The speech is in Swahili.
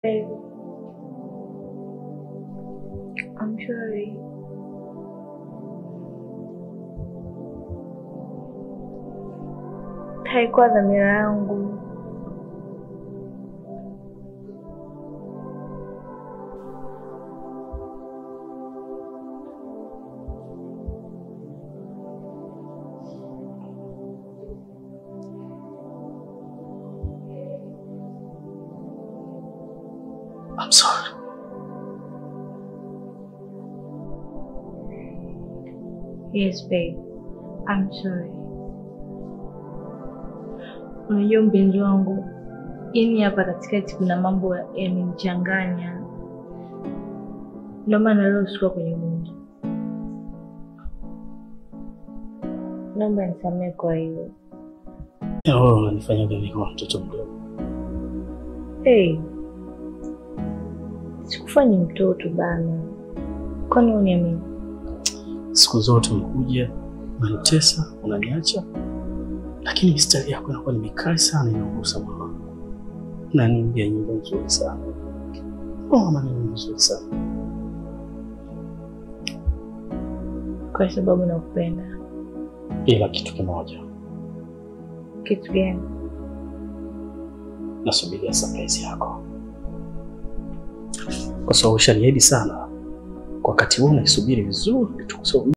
Babe, I'm sorry. Haikuwa dhamira yangu. I'm sorry. Yes, babe. I'm sorry. Unajua mpenzi wangu, yani hapa katikati kuna mambo yamenichanganya. Ndio maana leo sikuwa kwenye mood. Naomba nisamehe kwa hiyo. Wewe unanifanya mimi kama mtoto mdogo. Hey. Sikufanyi mtoto bana. Kwani uniamini? Siku zote unakuja, unanitesa, unaniacha. Lakini mistari yako inakuwa ni mikali sana, inagusa moyo wangu. Na niimbia nyimbo nzuri sana. Oh, maneno mazuri sana. Kwa sababu nakupenda. Ila kitu kimoja. Kitu gani? Nasubiria surprise yako. Kwa sababu ushaniahidi sana. Kwa wakati huu naisubiri vizuri tu.